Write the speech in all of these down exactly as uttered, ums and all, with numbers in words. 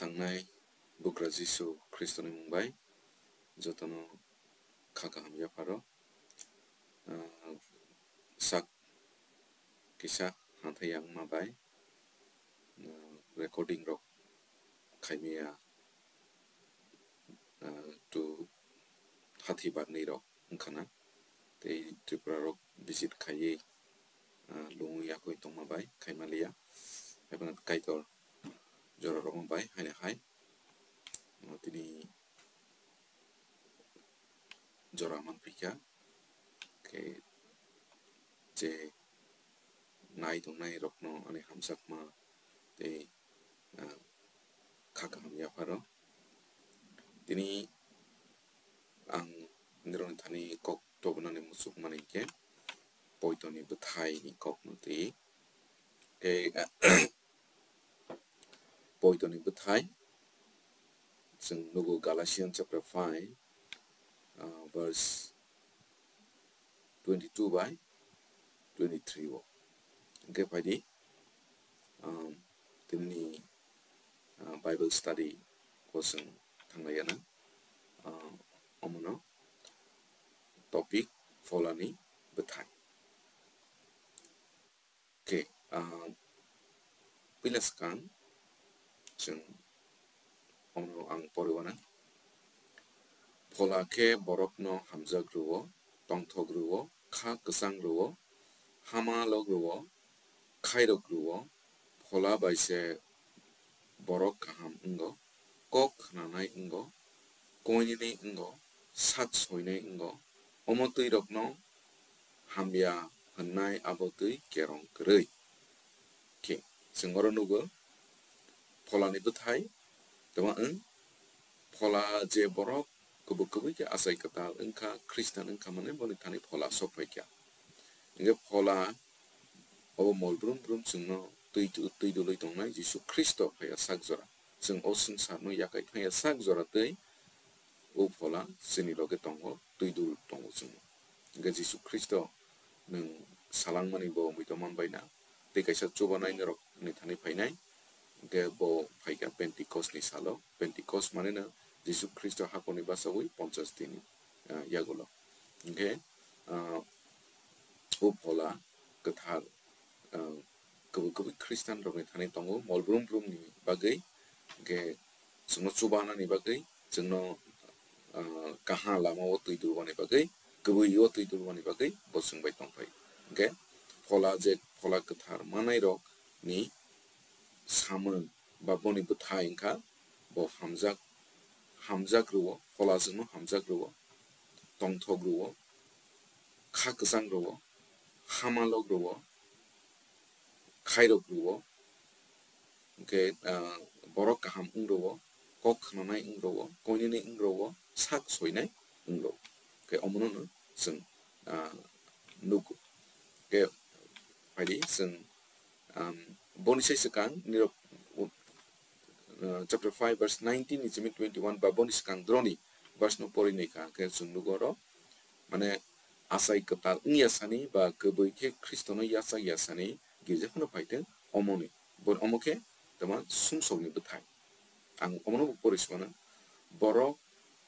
Tangnai Bugra Jisu Khristoni mung bai jotono kha kaham yapharo. Ah, sak kisa hathai yang ma bai, ah, recording rok khaimaya, ah, tu hathi barnwi rok wngkha na. Tei Tripura rok visit khaiwi, ah, lungwi yakwi tongma bai khaima liya. Haiphano Kaitor jora rokma bai haino hai, ah, tini jora manphaikha. Khe je nai tongnai rokno ani hamjakma tei, ah, kha kaham yapharo. Tini ang nirokni thani kok tubunani muchukmani hinkhe poitoni bwthaini kokno twi. Tei, ah, poitoni bwthai chwng nugo Galatian chapter five, ah, verse twenty-two bai twenty-three o. Hwnkhe phaidi, um, tini, uh, Bible study o chwng thanglaiya na, uh, omono topic Pholani bwthai. Khe, ah, puila swkang chwng omono ang poriwana. Phola khe borokno hamjak rwo, tongthok rwo, kha kwchang rwo, hamalok rwo, khairok rwo, phola bai se borok kaham wngo, kok khnanai wngo, koinini wngo, sak soinai wngo, omo twi rokno hamya hwnnai abo twi kerong kwrwi. Khe chwng oro nugo pholani bwthai, tamo wng phola je borok kubui kubui khe achai kwtal wngkha, Khristan wngkha mane boni thani phola sok phaikha. Hwnkhe phola obo mol brum brum chwngno twi, twi dulwi tongnai Jisu Khristo phaiya sak jora. Chwng o swngcharno yakai thangya sak jora twi o phola chini loge tongo, twi dul tongo chwngno. Hwnkhe Jisu Khristo nwng salangmani bo muitu man bai na, tei kaisa chubanai norokni thani phainai, hwnkhe bo phaikha Pentecost ni salo. Pentecost mane no Jisu Khristo hakhorni bachaui ponchas din, ah, yagulo. Hwnkhe, ah, o phola kwthar, ah, kubui kubui Khristan rokni thani tongo, mol brum brumni bagwi, hwnkhe chwngno chubanani bagwi, chwngno, ah, kaham lama o twi dulbani bagwi, kubui o twi dulbani bagwi bo chwng bai tongphai. Hwnkhe phola je phola kwthar manai rokni samung ba boni bwthai wngkha bo hamjak, hamjak rwo, phola chwngno hamjak rwo, tongthok rwo, kha kwchang rwo, hamalok rwo, khairok rwo, hwnkhe, ah, borok kaham wng rwo, kok khnanai wng rwo, koinini wng rwo, sak soinai wng rwo. Hwnkhe omono no chwng, ah, nugo. Hwnkhe phaidi chwng, um, boni sai swkang nirok, uh, chapter five verse nineteen ni simi twenty-one ba boni swkang droni verse no pori nai kha, hwnkhe chwng nugo oro, mane, achai kwtal wngya sani ba kubui khe Khristono yachak ya sani girja phano phaitwng omoni. Bo omo khe tama sumsokni bwthai. Ang omono bo pori sumano. Borok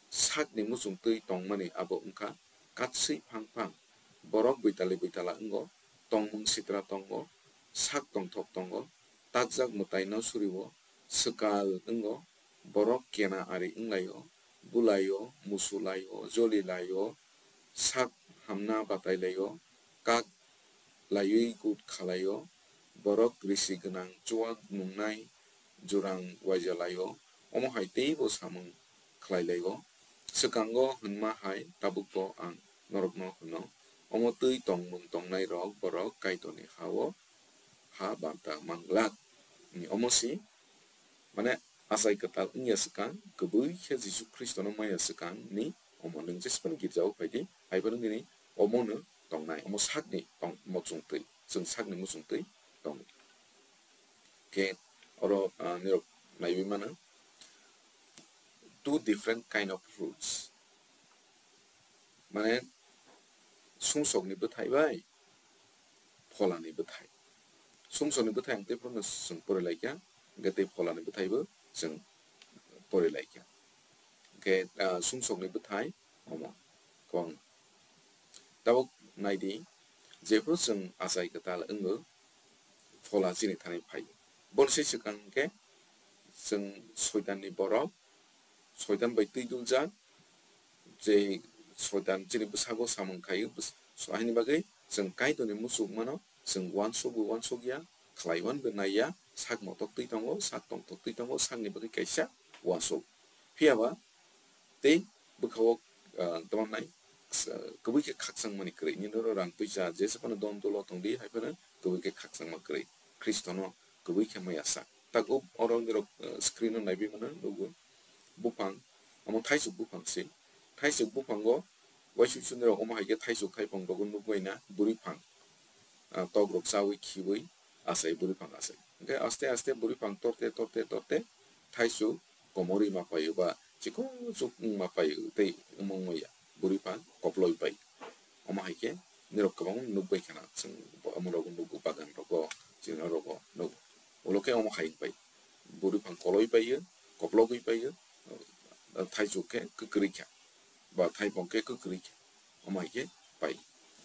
sakni muchung twi tongmani abo wngkha katswi phang phang. Borok buitali buitala wngo, tongmung sitra tongo, sak tongthok tongo, takjak mwtaino suriwo, swkal wngo, borok kena ari wnglaio, bulaio, musulaio, jolilaio, sak hamna batailaio, kak laiwi gut khalaio, borok risi gwnang chuak nungnai jurang waijalaio, omo hai teibo samung khlailaio. Swkango hwnma hai tabukbo ang norokno hwno, omo twi tongmung tongnairok borok Kaitorni ha-o ha banta manglak. Omo si, mane, achai kwtal wngya swkang, kubui khe Jisu Khristono maya swkangni omo nwng jesphano girjao phaidi, haiphano nini omono tongnai, omo sakni tong-, muchung twi, chwng sakni muchung twi tongo. Khe oro, ah, nirok naiwi mano, two different kind of fruits. Mane, sumsokni bwthai bai pholani bwthai. Sumsokni bwthai ang tei phano chwng pori laikha, hwnkhe tei pholani bwthai bo chwng pori lai kha. Hwnkhe, ah, sumsokni bwthai omo kong. Tabuk nai di, jephru chwng achai kwtal wngo, Phola chini thani phai. Boni se swkang khe chwng Soitanni borok, Soitan bai twi duljak, je Soitan chini bwsago samung khaio, bwsa-, so-, haini bagwi chwng Kaitorni muchungmano chwng uansukbo uansukya, khlai uanbo naiya, sak motok twi tongo, sak tongthok twi tongo, sakni bagwi kaisa uansuk. Phiya ba tei bwkha-o, ah, tamo nai, ah, kwbwi khe khakchangmani kwrwi. Nini oro rang puisa jesa phano don dolo tong di, hai phano kwbwi khe khakchangma kwrwi. Khristono kwbwi khe maya sak. Tak o oro nirok, ah, screen-o naiwi mano nugo. Buphang, omo thaisuk buphang se. Thaisuk buphango uaisuk sundiro omo hai khe thaisuk thaiphang rogo nukbai na bwrwi phang, ah, tok rok chawi khiwi achai bwrwi phang achai. Hwnkhe aste aste bwrwi phang torte torte torte thaisuk komorwi ma paio ba chikon chuk wng ma paio tei wngmang maya bwrwi phang koploi bai. Omo hai khe nirok kwbangma nukbai khana chwng omo rogo nugo bagan rogo chini rogo nugo. Ulo khe omo hai wng pai bwrwi phang koloi paio, koplogwi paio, thaisuk khe kwkrwi kha ba thaipong khe kwkrwi kha. Omo hai khe pai.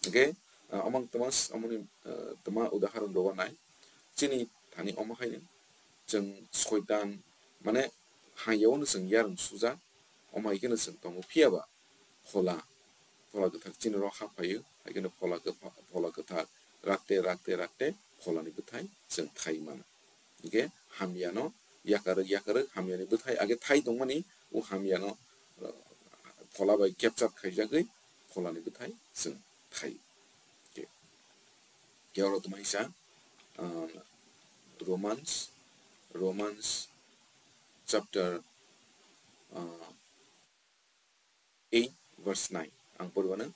Hwnkhe, ah, omo tma s-, omoni, ah, tma udaharon rwna nai. Chini thani omo haino chwng Soitan, mane, hayao no chwng yarwng sujak, omo hai kheno chwng tongo. Phiya ba Phola, Phola Kwthar chini ro ha phaio, hai kheno Phola Kwtha-, Phola Kwthar rakte, rakte, rakte Pholani bwthai chwng thai mano. Hwnkhe hamyano yakarwk, yakarwk hamyani bwthai age thai tongmani, o hamyano, uh, Phola bai capture khaijagwi Pholani bwthai chwng thai. Hwnkhe, hwnkhe oro tongmani sa, uh, Romans, Romans chapter, uh, eight verse nine. Ang poriwano,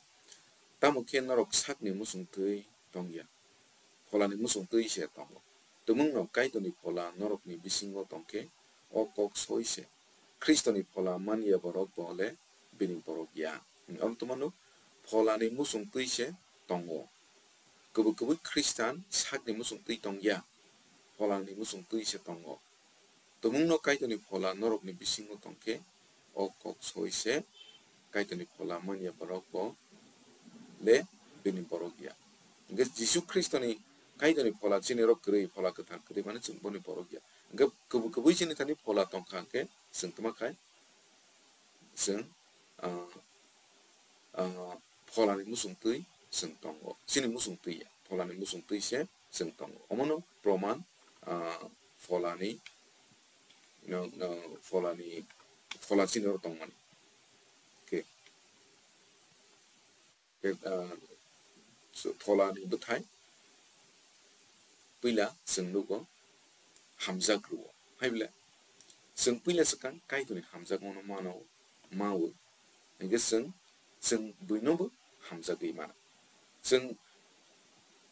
tamo khe norok sakni muchungtwi tongya, Pholani muchungtwi se tongo. Tumungno Kaitorni Phola norokni bisingo tongkhe, o kok soi se. Khristoni Phola manya borok bo le bini borok ya. Oro tongmano Pholani muchungtwi se tongo. Kwbwi kwbwi Khristan sakni muchungtwi tongya, Pholani muchungtwi se tongo. Tumungno Kaitorni Phola norokni bisingo tongkhe, o kok soi se, Kaitorni Phola manya borok bo le bini borok ya. Hwnkhe Jisu Khristoni Kaitorni Phola chini oro kwrwi, Phola Kwthar kwrwi mani chwng boni borok ya. Hwnkhe kwbwi kwbwi chini thani Phola tongkha hwnkhe chwng tma khai chwng, ah, ah, Pholani muchungtwi chwng tongo. Chini muchungtwi ya, Pholani muchungtwi se chwng tongo. Omono proman, ah, Pholani, no, no, Pholani, Phola chini oro tongmani. Hwnkhe, hwnkhe, ah, so, Pholani bwthai puila chwng nugo hamjak rwo. Hai bole chwng puila swkang Kaitorni hamjakmano mano, mawo. Hwnkhe chwng, chwng buinobo hamjagwi mano. Chwng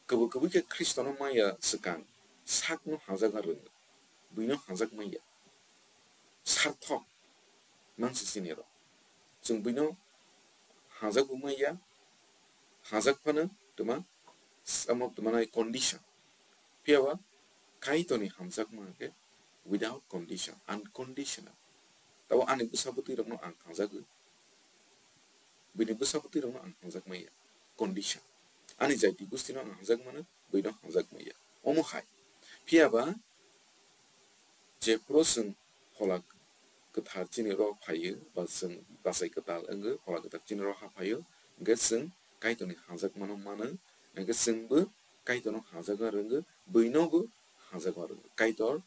kwbwi kwbwi khe Khristono maya swkang sakno hamjakna rwngo, buino hamjak manya. Sarthok mangsi chini oro. Chwng buino hamjakbo manya, hamjak phano tma, samo tma nai condition. Phiya ba Kaitorni hamjakma hwnkhe without condition, unconditional. Tabo ani bwsa bwtwi rokno ang hamjagwi, bini bwsa bwtwi rokno ang hamjak manya, condition. Ani jaiti gustino ang hamjak mano, buino hamjak manya. Omo hai. Phiya ba jephru chwng Phola Kwthar chini ro phaio, ba chwng bachai kwtal wngo, Phola Kwthar chini ro ha phaio, hwnkhe chwng Kaitorni hamjakmano mano, hwnkhe chwngbo Kaitorno hamjakna rwngo, buinobo hamjakna rwngo. Kaitor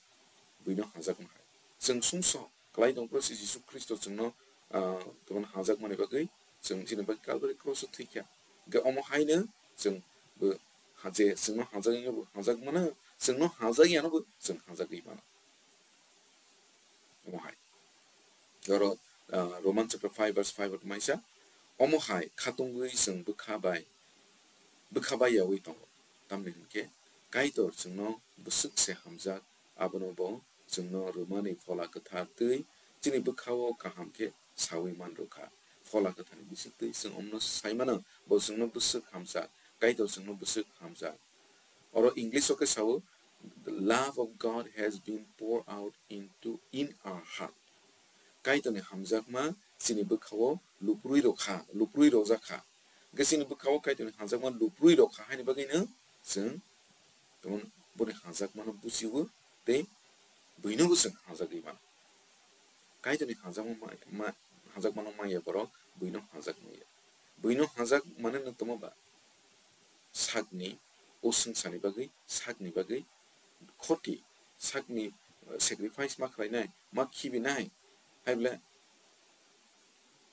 buino hamjakma hai. Chwng sumsok kwlai tong phuru se Jisu Khristo chwngno, ah, tongmani hamjakmani bagwi chwng chini bagwi Calvary cross-o thwi kha. Hwnkhe omo haino chwng bo ha-, je chwngno hamjakya bo hamjak mano, chwngno hamjakyano bo chwng hamjagwi mano. Omo hai. Oro, ah, Roman chapter five verse five o tongmani sa, omo hai khatungwi chwng bwkha bai, bwkha bai yaui tongo. Tamni hwnkhe Kaitor chwngno bwswk se hamjak, abono bo chwngno rwmani Phola Kwthar twi chini bwkha-o kaham khe saui man rw kha. Phola Kwtharni bisingtwi chwng omno sai mano, bo chwngno bwswk hamjak, Kaitor chwngno bwswk hamjak. Oro English-o khe sao, "The love of God has been poured out into, in our heart." Kaitorni hamjakma chini bwkhao luprwi rw kha, luprwi rwjak kha. Hwnkhe chini bwkhao Kaitorni hamjakma luprwi rw kha haini bagwino chwng tongmani boni hamjakmano bujigo tei buinobo chwng hamjagwi mano. Kaitorni hamjakma ma-, ma-, hamjakmano manya borok buino hamjak manya. Buino hamjak mane no tongma ba sakni o swngcharni bagwi, sakni bagwi khoti, sakni, eh, sacrifice ma khlainai, ma khibinai, hai bole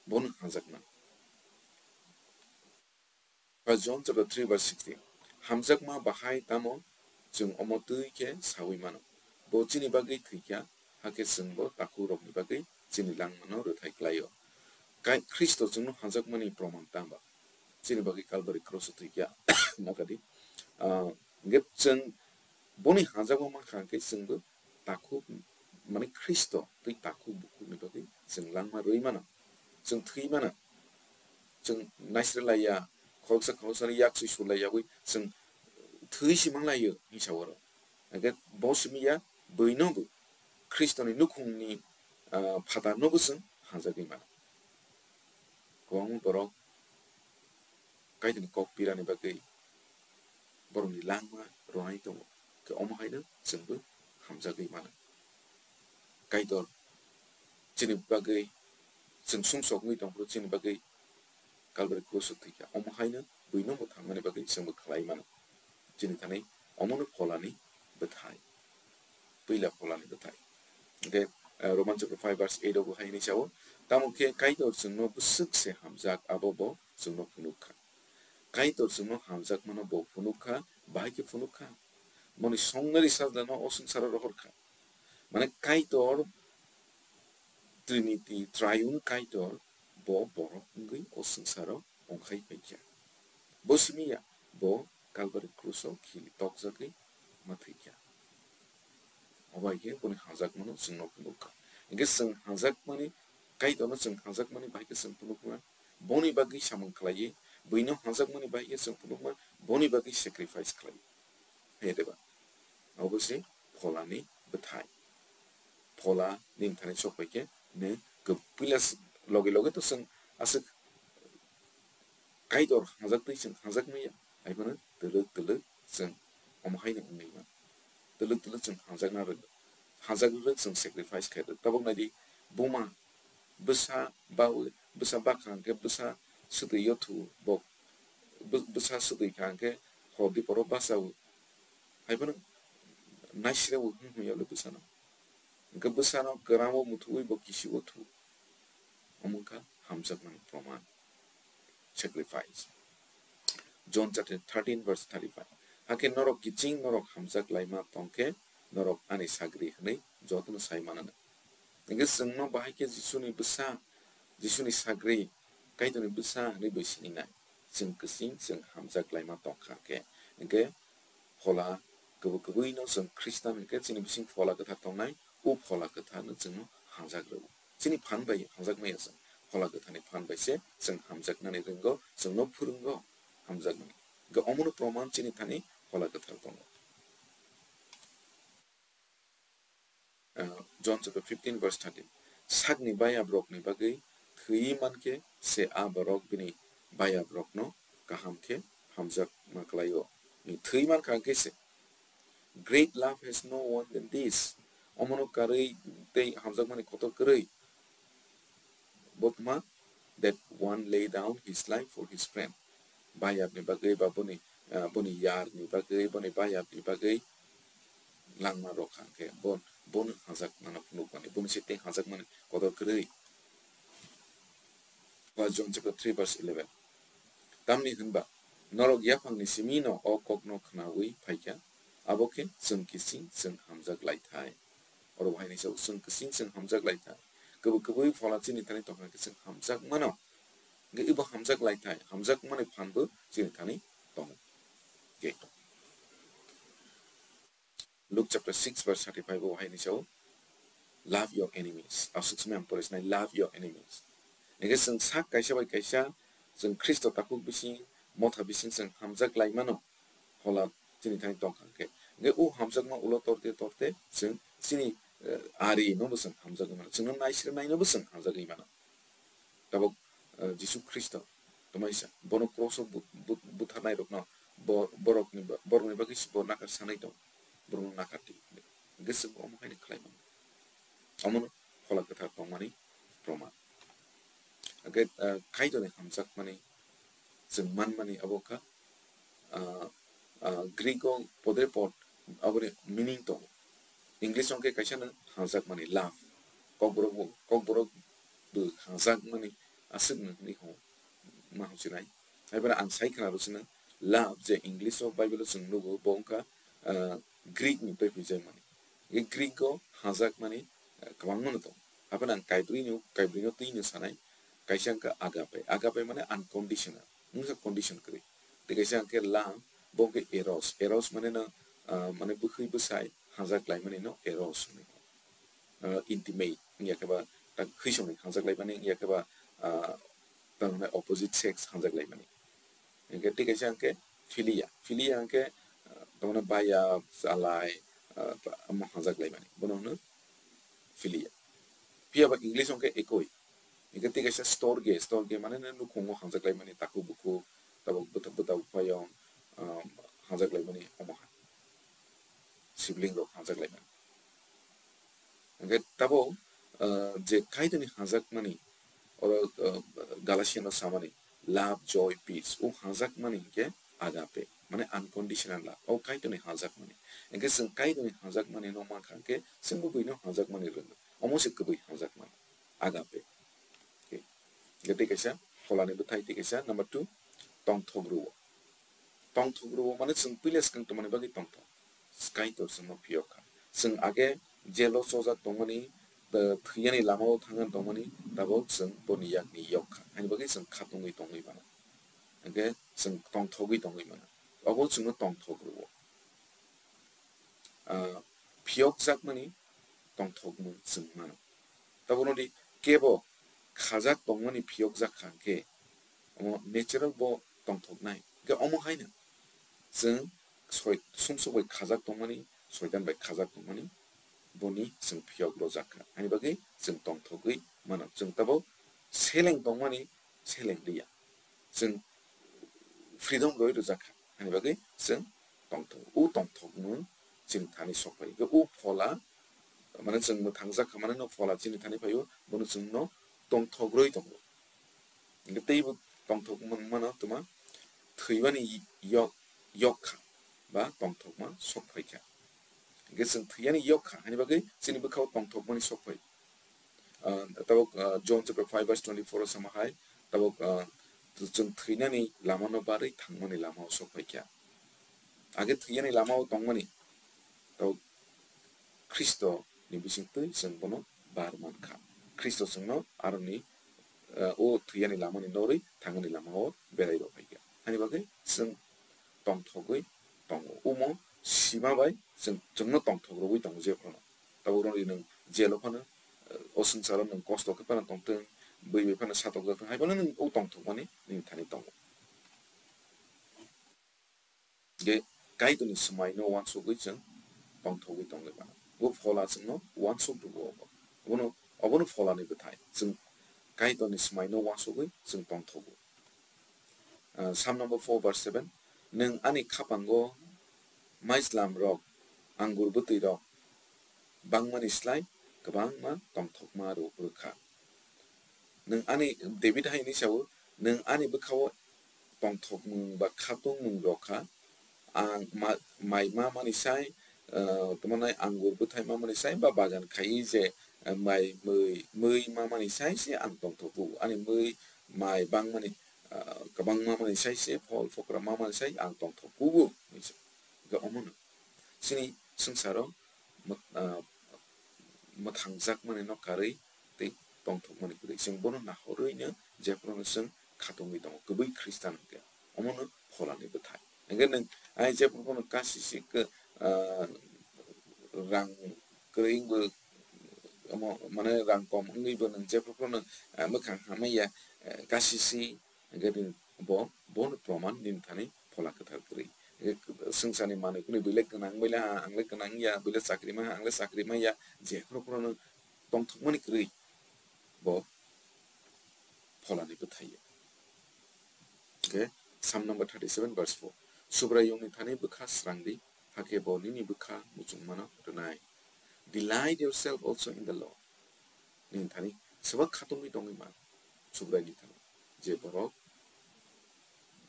bono hamjakna. First John chapter three verse sixteen. Hamjakma bahai tamo chwng omo twi khe saui mano. Bo chini bagwi thwikha, hakhe chwngbo takhukrokni bagwi chini langmano rwthai klaio. Kai-, Khristo chwngno hamjakmani proman tamba? Chini bagwi Calvary cross o thwikha, nokadi. Ah, hwnkhe chwng boni hamjakma mankha hwnkhe chwngbo takhuk, mane Khristo twi takhuk bukhukni bagwi chwng langma rwi mano, chwng thwi mano, chwng naisre laiya, khoroksa khoroksani yak swi sur laiyawi chwng thwi si manglaiyo hinsa oro. Hwnkhe bo simi ya, buinobo Khristoni nukhungni, ah, phatarnobo chwng hamjagwi mano. Kwbangma borok Kaitorni kok pirani bagwi borokni langma rwnai tongo, khe omo haino chwngbo hamjagwi mano. Kaitor chini bagwi chwng sumsok wngwi tongphuru chini bagwi Calvary cross o thwikha, omo haino buino bo thangmani bagwi chwngbo khlai mano. Chini thani omono pholani bwthai, puila pholani bwthai. Hwnkhe, eh, Roman chapter five verse eight o bo hai hwnwi sao, tamo khe Kaitor chwngno bwswk se hamjak, abo bo chwngno phunuk kha. Kaitor chwngno hamjakmano bo phunuk kha, bahai khe phunuk kha? Moni songnari sajlano o swngcharo rohor kha. Mane Kaitor, Trinity, Triune Kaitor bo borok wngwi o swngcharo ongkhai phaikha. Bo simi ya, bo Calvary cross o khili tokjagwi ma thwikha. Obo hai khe boni hamjakmano chwngno phunuk kha. Hwnkhe chwng hamjakmani, Kaitorno chwng hamjakmani bahai khe chwng phunukma, boni bagwi samung khlaiwi, buino hamjakmani bahai khe chwng phunukma, boni bagwi sacrifice khlaiwi. Hai de ba? Obo se pholani bwthai. Phola nini thani sok pai khe ne khe puila s-, loge loge to chwng aswk Kaitor hamjak twi chwng hamjak manya, hai phano twlwk twlwk chwng omo hai no wngwi mano. Twlwk twlwk chwng hamjakna rwgo. Hamjak rwk chwng sacrifice khai rwk. Tabuk nai di, buma bwsa bawi, bwsa bakha hwnkhe bwsa swtwi o thu, bo bw-, bwsa swtwi kha hwnkhe hor diporo bachaui. Hai phano naisireo hwn hwn yalo bwsano. Hwnkhe bwsano kwramo muthuwi bo kisio thu. Omo wngkha hamjakmani proman. Sacrifice. John chapter thirteen verse thirty-five. Hakhe norok kiching norok hamjak laima tongkhe norok ani sagri hwnwi jotono sai mananw. Hwnkhe chwngno bahai khe Jisuni bwsa, Jisuni sagri, Kaitorni bwsa hwnwi bai sininai. Chwng kiching chwng hamjak laima tongkha khe. Hwnkhe phola kwbwi kwbwino chwng Khristan hwnkhe chini bising phola kwthar tongnai, o phola kwtharno chwngno hamjak rwo. Chini phan bai hamjak maya chwng. Phola kwtharni phan bai se chwng hamjaknani rwngo, chwngno phwrwngo hamjaknani. Hwnkhe omono proman chini thani phola kwthar tongo. Ah, John chapter fifteen verse thirteen. Sakni bayabrokni bagwi thwiwi mankhe se a borok bini bayabrokno kaham khe hamjakma khlaio. Thwiwi mankha hwnkhe se. Great love has no one than this. Omono karwi tei hamjakmani kotor kwrwi. Bo tma, that one lay down his life for his friend. Bayapni bagwi ba boni, ah, boni yarni bagwi, boni bayapni bagwi langma rok hwnkhe bo, bono hamjakmano phunukmani, boni se tei hamjakmani kotor kwrwi. First John chapter three verse eleven. Tamni hwnba norok yaphangni simino o kokno khnaui phaikha, abo khe chwng kiching chwng hamjak laithai. Oro bo hai ni sao, chwng kiching chwng hamjak laithai. Kwbwi kwbwi phola chini thani tongkha khe chwng hamjak mano. Hwnkhe ebo hamjak laithai, hamjak mani phan bo chini thani tongo. Okay. Luke chapter six verse thirty-five o hai ni sao, "Love your enemies." Aswk simi ang pore sinai, "Love your enemies." Hwnkhe chwng sak kaisa bai kaisa, chwng Khristo takhuk bising, motha bising chwng hamjak lai mano. Phola chini thani tongkha hwnkhe. Hwnkhe o hamjakma ulo torte torte chwng chini, eh, ari no bo chwng hamjagwi mano, chwngno naisre naino bo chwng hamjagwi mano. Tabuk, eh, Jisu Khristo tamaisa bono cross o but-, but-, butharnai rokno bo, borokni ba-, borokni bagwi se bo nakar sanai tong, borokno nakar di. Hwnkhe chwng omo haino khlai mano. Omono Phola Kwthar tongmani proman. Hwnkhe, eh, Kaitorni hamjakmani chwng manmani abo wngkha, ah, ah, Greek o podre pod aboni meaning tongo. English o hwnkhe kaisa no hamjakmani love. Kokborok bo, kokborok bo hamjakmani aswk no hinwi hwn-, ma hwnsinai. Haiphano ang sai khna rw sino love je English o Bible o chwng nugo bo wngkha, ah, Greek ni twi phuijakmani. E Greek o hamjakmani, ah, kwbangma no tongo. Haiphano ang kaibrwi no, kaibrwi no twi no sanai. Kaisa wngkha agape. Agape mane unconditional. Wngkha condition kwrwi. Tei kaisa hwnkhe love, bo hwnkhe eros. Eros mane no, ah, mane bwkhwi bwsai hamjak laimani no eros hwnwi. Ah, intimate, wngya khe ba tak khwisongni hamjak laimani, wngya khe ba, ah, tamo hwnai opposite sex hamjak laimani. Hwnkhe tei kaisa hwnkhe philia. Philia hwnkhe, ah, tamo hwnai baya, chalai, ah, omo hamjak laimani. Bono hwno philia. Phiya ba English hwnkhe ekoi. Hwnkhe tei kaisa storge, storge mane no nukhungo hamjak laimani, takhuk bukhuk, tabuk bwta-, bwta buphaiyung, um, hamjak laimani omo hai. Sibling rok hamjak laimani. Hwnkhe tabuk, uh, je Kaitorni hamjakmani, oro, uh, Galatian o samani, love, joy, peace, o hamjakmani hwnkhe agape, mane unconditional love, o Kaitorni hamjakmani. Hwnkhe chwng Kaitorni hamjakmani no mankha hwnkhe chwngbo buino hamjakmani rwngo. Omo se kwbwi hamjakmani, agape. Okay. Hwnkhe tei kaisa pholani bwthai, tei kaisa number two, tongthok rwo. Tongthok rwo mane chwng puila swkang tongmani bagwi tongthok. Kaitor chwngno phiyok kha. Chwng age jelo chojak tongmani, eh, thwiyani lamao thangna tongmani, tabuk chwng boni yakni yok kha. Haini bagwi chwng khatungwi tongwi mano. Hwnkhe chwng tongthogwi tongwi mano. Obo chwngno tongthok rwo. Ah, phiyokjakmani tongthokmung chwng mano. Tabukno di kebo khajak tongmani phiyokjak kha hwnkhe omo natural bo tongthoknai. Hwnkhe omo haino chwng soi-, sumsok bai khajak tongmani, soitan bai khajak tongmani, boni chwng phiyok rojak kha. Haini bagwi chwng tongthogwi mano. Chwng tabuk seleng tongmani seleng liya. Chwng freedom rwi rwjak kha, haini bagwi chwng tongthok. O tongthokmung chini thani sok phai. Hwnkhe o phola, mane chwng mwthangjak kha, mane no phola chini thani phaio, bono chwngno tongthok rwi tongo. Hwnkhe teibo tongthokmung mano twma thwibani yok, yok kha, ba tongthokma sok phai kha. Hwnkhe chwng thwiyani yok kha, haini bagwi chini bwkhao tongthokmani sok phai. Ah, tabuk, ah, John chapter five verse twenty-four o sama hai, tabuk, ah, chwng thwinani lamano barwi thangmani lamao sok phai kha. Age thwiyani lamao tongmani, tabuk Khristo ni bisingtwi chwng bono bar man kha. Khristo chwngno aroni, ah, o thwiyani lamani norwi thangani lamao berai rw phai kha. Haini bagwi chwng tongthogwi tongo. Omo sima bai chwng, chwngno tongthok rwui tongo jephruno. Tabuk rwngni nwng jelo phano, eh, o swngcharo nwng kosto khe phano tongthwng, bui bai phano satokjak thwng, hai phano nwng o tongthokmani nini thani tongo. Hwnkhe Kaitorni swmaino uansugwi chwng tongthogwi tongwi mano. Bo phola chwngno uansuk rwo obo. Obono, obono pholani bwthai. Chwng Kaitorni swmaino uansugwi chwng tongthogo. Ah, Psalm number four verse seven, "Nwng ani khapango maislam rok, angur bwtwi rok bangmani slai kwbangma tongthokma rw-, rwkha." Nwng ani, David hai hwnwi sao, "Nwng ani bwkhao tongthokmung ba khatungmung rwkha, ang ma-, mai ma mani sai, ah, tamo nai angur bwthai ma mani sai, ba bagan khai je, ah, mai mui, mui ma mani sai se ang tongthogo, ani mui mai bangmani, ah, kwbangma mani sai se, phol phokra ma mani sai ang tongthok kubu," hinwi sa. Hwnkhe omono chini swngcharo mwt-, ah, mwthangjakmani no karwi tei tongthokmani kwrwi. Chwng bono nahorwino jephruno chwng khatungwi tongo, kwbwi Khristan hwnkhe. Omono pholani bwthai. Hwnkhe nwng ai jephru bono kasisi khe, ah, rang kwrwi wngbo, omo, mane rang kom wngwibo nwng jephru bono, ah, mwkhang hamya, eh, kasisi, hwnkhe nwng bo, bono proman nini thani Phola Kwthar kwrwi. Swngcharni manwi kwnwi buile gwnang, buile ha, angle gwnang ya, buile chakri ma, angle chakri ma ya, jephru phru no tongthokmani kwrwi bo pholani bwthai ya. Okay, Psalm number thirty-seven verse four. Subraiyungni thani bwkha srang di, hakhe bo nini bwkha muchungmano rwnai. Delight yourself also in the Lord. Nini thani swbak khatungwi tongwi man Subraiyungni thani, je borok,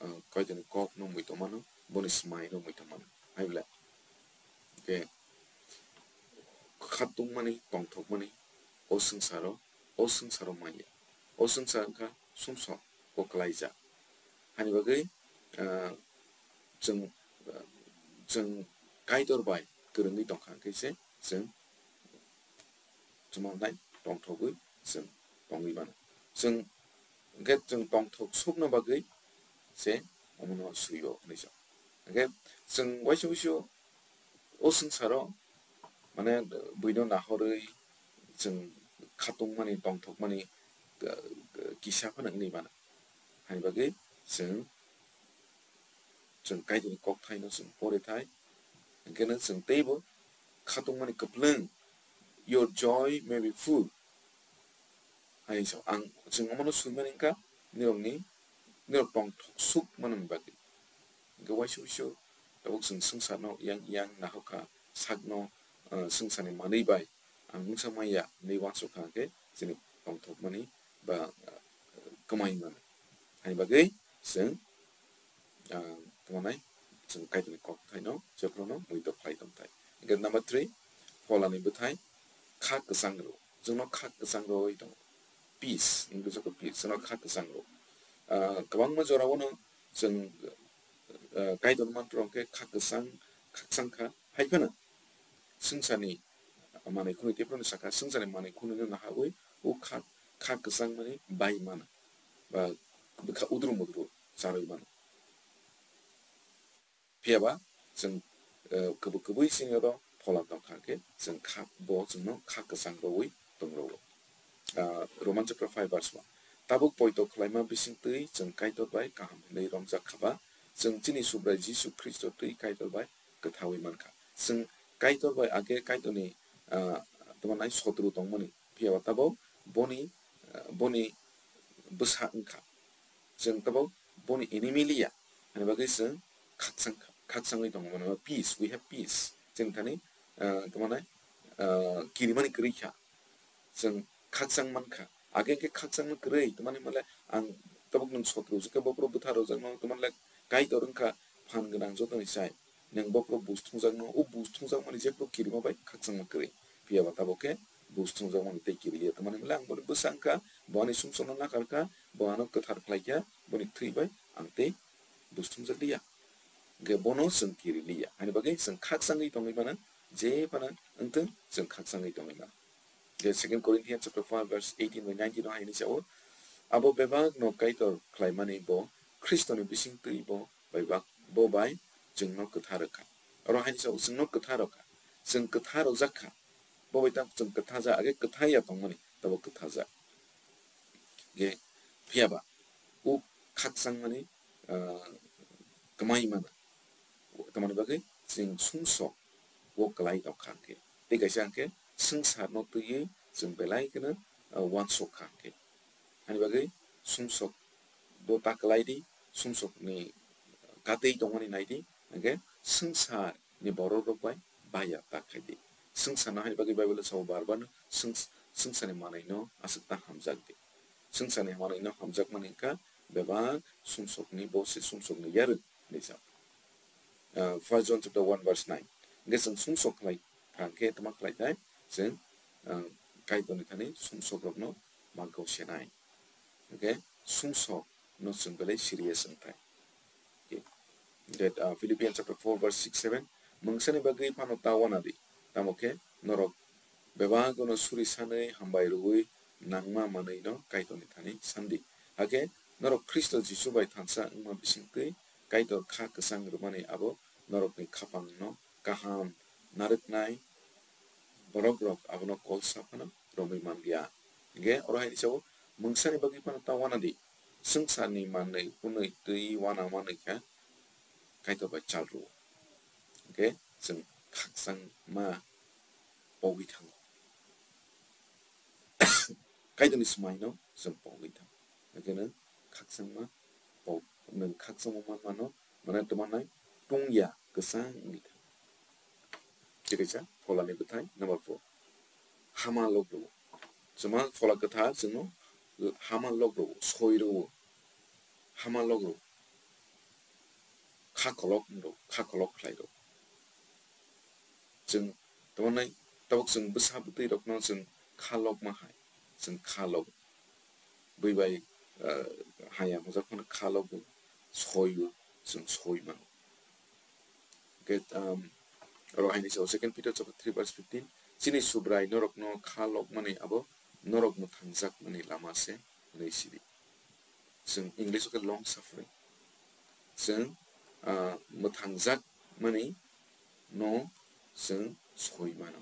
ah, Kaitorni kokno muitomano, boni smaino muitomano. Hai bwle, okay, khatungmani, tongthokmani o swngcharo, o swngcharo manya. O swngchar wngkha sumsok o kwlaijak. Hani bagwi, ah, chwng, ah, chwng Kaitor bai kwrwngwi tongkha hwnkhe se chwng chumangnai tongthogwi chwng tongwi mano. Chwng hwnkhe chwng tongthok sukna bagwi se omono swi-o hwnwi sa. Hwnkhe chwng waisa waisa o swngcharo, mane, buino nahorwi chwng khatungmani, tongthokmani, uh, kisa phano wngwi mano. Hani bagwi chwng, chwng Kaitorni kokthaino chwng porithai, hwnkhe no chwng teibo khatungmani kwplwng, "Your joy may be full." Hai so ang, chwng omono swimani wngkha, nirokni, nirok tongthok suk manani bagwi. Hwnkhe waisa waisa tabuk chwng swngcharno yang yang naharkha, sakno, ah, swngcharni manwi bai ang mungsa manya hinwi uansukha, hwnkhe chini tongthokmani ba, ah, kwmai mano. Hani bagwi chwng, ah, tongmani chwng Kaitorni kokthaino jephruno muitor khlai tongthai. Hwnkhe number three, pholani bwthai kha kwchang rw. Chwngno kha kwchang rwwi tongo. Peace, English-o khe peace, chwngno kha kwchang rw. Ah, kwbangma jorao no chwng, ah, Kaitor mantra hwnkhe kha kwchang, kha kwchang kha. Hai phano swngcharni manwi khwnwi tei phano sakha, swngcharni manwi khwnwino naharwi o kha, kha kwchang mani bai mano, ba bwkha udru mudru charwi mano. Phiya ba chwng, eh, kwbwi kwbwi chini oro phola tongkha khe chwng kha, bo chwngno kha kwchang rwwi tong rwo. Ah, Roman chapter five verse one. Tabuk poito khlaima bisingtwi chwng Kaitor bai kaham hinwi romjak kha ba, chwng chini Subrai Jisu Khristo twi Kaitor bai kwthaui mankha. Chwng Kaitor bai age Kaitorni, ah, tamo nai sotru tongmani, phiya ba tabuk boni, ah, boni bwsa wngkha. Chwng tabuk boni enemy liya, hani bagwi chwng khakchang, khakchangwi tongo, mane peace, we have peace. Chwng thani, ah, tamo nai, ah, kirimani kwrwi kha. Chwng khakchang mankha. Age khe khakchangma kwrwi, tamo nai male ang tabuk nwng sotru jwkhe bophuru bwtha rwjakno, tamo nai Kaitor wngkha phan gwnang jotoni sai. Nwng bophuru buj thungjakno, o buj thungjakmani jephru kirima bai khakchangma kwrwi. Phiya ba tabuk khe buj thungjakmani tei kiriya, tamo nai male ang boni bwsa wngkha, bo ani sumsokno nakarkha, bo ano kwthar khlaikha, boni thwi bai ang tei buj thungjak liya. Hwnkhe bono chwng kiri liya. Hani bagwi chwng khakchangwi tongwi mano, je phano wngthwng chwng khakchangwi tongwi mano. Je Second Corinthians chapter five verse eighteen bai nineteen o hai hwnwi sao, "Abo bebak no Kaitor khlaimani bo Khristoni bisingtwi bo bai bak, bo bai chwngno kwthar rwkha." Oro hai hwnwi sao, chwngno kwthar rwkha. Chwng kwthar rwjak kha. Bo bai tamo chwng kwtha ja, age kwtha ya tongmani, tabo kwtha ja. Ge phiya ba o khakchangmani, ah, kwmai mano. Tamoni bagwi chwng sumsok o kwlai tongkha hwnkhe. Tei kaisa hwnkhe swngcharno twiwi chwng belai kheno, ah, uansuk kha hwnkhe. Ani bagwi sumsok bo ta kwlai di, sumsokni katwi tongmani nai di, hwnkhe swngcharni borok rok bai baya ta khai di. Swngcharno hai bagwi Bible o sao bar bar no swng-, swngcharni manwino aswk ta hamjak di. Swngcharni manwino hamjakmani wngkha bebak sumsokni, bo se sumsokni yarwk hinwi sa. Ah, First John chapter one verse nine. Hwnkhe chwng sumsok khlai kha hwnkhe tamo khlai thai, chwng, ah, Kaitorni thani sumsok rokno ma gausenai. Hwnkhe sumsok no chwng belai serious wng thai. Okay. That, uh, Philippians chapter four verse six seven, "Mungsani bagwi phano ta wana di, tamo khe norok bebak no suri sanwi hambai rwui nangma manwi no Kaitorni thani sandi. Hakhe norok Khristo Jisu bai thansa wngma bisingtwi Kaitor kha kwchang rwmani abo norokni khapang no kaham narwknai borok rok abono kol sa phano romwi manliya." Hwnkhe oro hai sao, "Mungsani bagwi phano ta wana di, swngcharni manwi hwnwi twi wana manwi kha, Kaitor bai chal rwo. Hwnkhe chwng khakchangma pogwi thango. Kaitorni swmaino chwng pogwi thango. Hwnkhe nwng khakchangma pog-, nwng khakchangma manmano, mane twmannai tungya kwchang wngwi thango. Tei kaisa Pholani bwthai number four. Hama lok rwo. Chwng ma Phola Kwthar chwngno hama lok rwo, soi rwo. Hama lok rwo. Kha kolok wng rwo, kha kolok khlai rwo. Chwng tamo nai, tabuk chwng bwsa bwtwi rokno chwng kha lok ma hai, chwng kha lok. Bwi bai, ah, haya hojak phano kha lok soi o, chwng soi mano. Hwnkhe, um, oro haini sao Second Peter chapter three verse fifteen, "Chini Subrai norokno kha lokmani abo norok mwthangjakmani lama se," hwnwi sidi. Chwng English o khe long suffering. Chwng, ah, mwthangjak mani no chwng soi mano.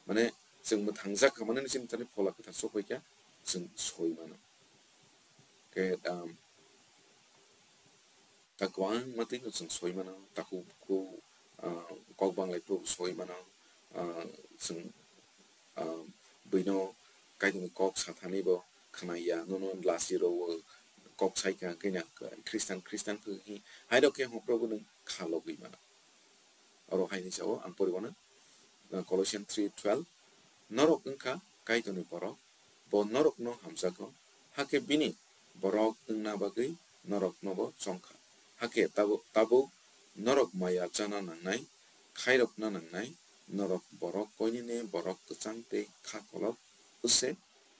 Mane chwng mwthangjak kha mani chini thani Phola Kwthar sokphaikha, chwng soi mano. Khe, um, ta kwbangma twi no chwng soi mano, takhuk bukhuk, ah, kok banglai phuru soi mano, ah, chwng, ah, buino Kaitorni kok sathani bo khwnaya, nono lasi rwo, kok saikha hwnkhe na Khristan, Khristan khe hai rok khe hwnkhro bo nwng kha logwi mano. Oro haini sao ang poribono, ah, Colossians three twelve, "Norok wngkha Kaitorni borok, bo norokno hamjago, hakhe bini borok wngna bagwi noroknobo chongkha. Hakhe tabo-, tabuk norok maya chana nangnai, khairokna nangnai, norok borok koinene borok kwchang tei kha kolok wse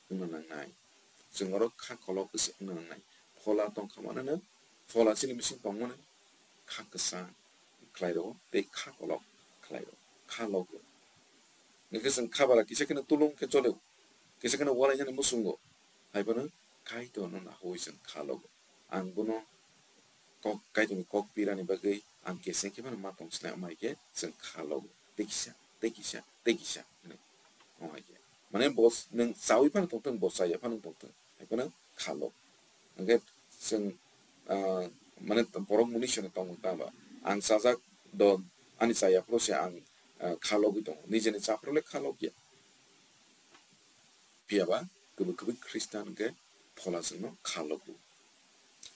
wngna nangnai." Chwng oro kha kolok wse wngna nangnai. Phola tongkha manano, Phola chini bising tongmani kha kwchang khlai rwo tei kha kolok khlai rwo, kha lok rwo. Hwnkhe chwng kha bara kisa kheno tulung khe chole, kisa kheno walai jani muchungo, hai phano Kaitorno nahui chwng kha logo. Ang bono kok, Kaitorni kok pirani bagwi ang kese khe phano ma tong sinai, amai khe chwng kha logo. Tei kisa, tei kisa, tei kisa hwnwi. Amai khe. Mane bo s-, nwng chaui phano tongthwng, bo chaya phano tongthwng, hai phano kha lok. Hwnkhe chwng, ah, mane borok mwnwi sano tongo ta ba? Ang chajak do, ani chaya phuru se ang, ah, kha logwi tongo. Nijeni cha phuru le kha lok ya. Phiya ba kwbwi kwbwi Khristan hwnkhe Phola chwngno kha logo.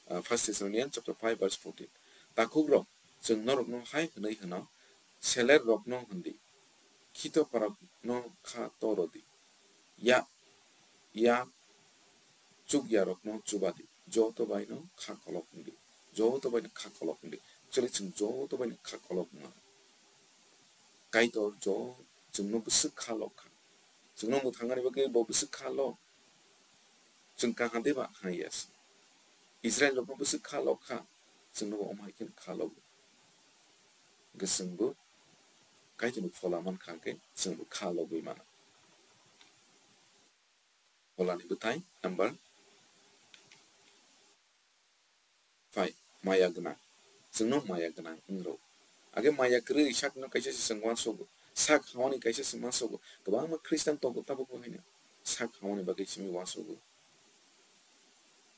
Ah, First Thessalonians chapter five verse fourteen. Takhukrok, chwng norokno hai hwnwi hwno, seler rokno hwndi, khito parokno kha toro di, ya, ya chukya rokno chuba di, joto baino kha kolok wng di, joto baino kha kolok wng di. Actually, chwng joto baino kha kolok wng mano. Kaitor jo chwngno bwswk kha lok kha. Chwngno mwthangani bagwi bo bwswk kha lok. Chwng kaham de ba? Haya se. Israel rokno bwswk kha lok kha, chwngno bo omo hai khe kha lok. Hwnkhe chwngbo Kaitorni Phola man kha hwnkhe chwngbo kha logwi mano. Pholani bwthai number five, maya gwnang. Chwngno maya gwnang wng rw. Age maya kwrwi sakno kaisa se chwng uansugo. Sak hawani kaisa se mansugo. Kwbangma Khristan tongo tabukbo haino. Sak hawani bagwi simi uansugo.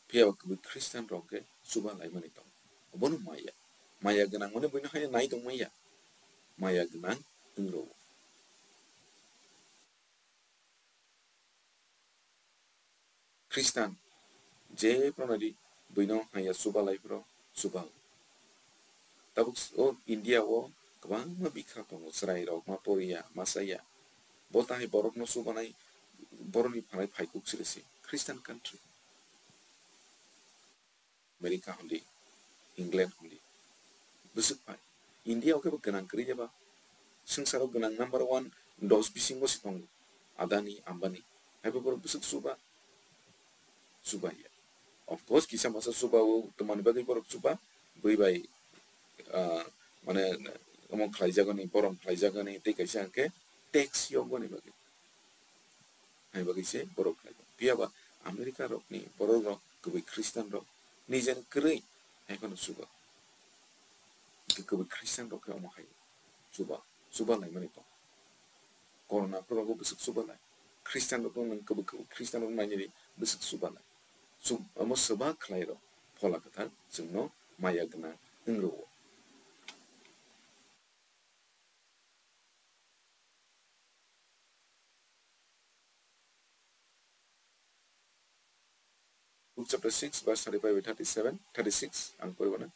Phiya ba kwbwi Khristan rok khe chuba laimani tongo. Obono maya. Maya gwnang mani buino haino nai tongmaya. Maya gwnang wng rw. Khristan je phano di buino haya chuba lai phro chuba. Tabuk o India o kwbangma bikha tongo, chwrai rok ma poriya, ma chaya. Bo tahai borokno chubanai, borokni phanai phaikuk siri se. Khristan country. America hwn di, England hwn di, bwswk phai. India o khe bo gwnang kwrwi eba, swngcharo gwnang number one dos bisingo se tongo, Adani, Ambani. Haibo borok bwswk chuba? Chuba ya. Of course, kisa masa chuba o, twmani bagwi borok chuba, bwi bai, ah, mane, omo khlaijagani, borom khlaijagani, tei kaisa hwnkhe tax yokbani bagwi. Hai bagwi se borok khlai. Phiya ba America rokni borok rok kwbwi Khristan rok nijeni kwrwi hai phano chuba. Kwbwi Khristan rok khe omo hai chuba, chuba laimani tong. Corona phuru rokbo bwswk chuba lai. Khristan rokno nwng kwbwi kwbwi Khristan rok nainani bwswk chuba lai. Chwng omo swba khlai rw, Phola Kwthar chwngno maya gwnang wng rw. Luke chapter six, verse thirty-five by thirty-seven, thirty-six, ang poribo na.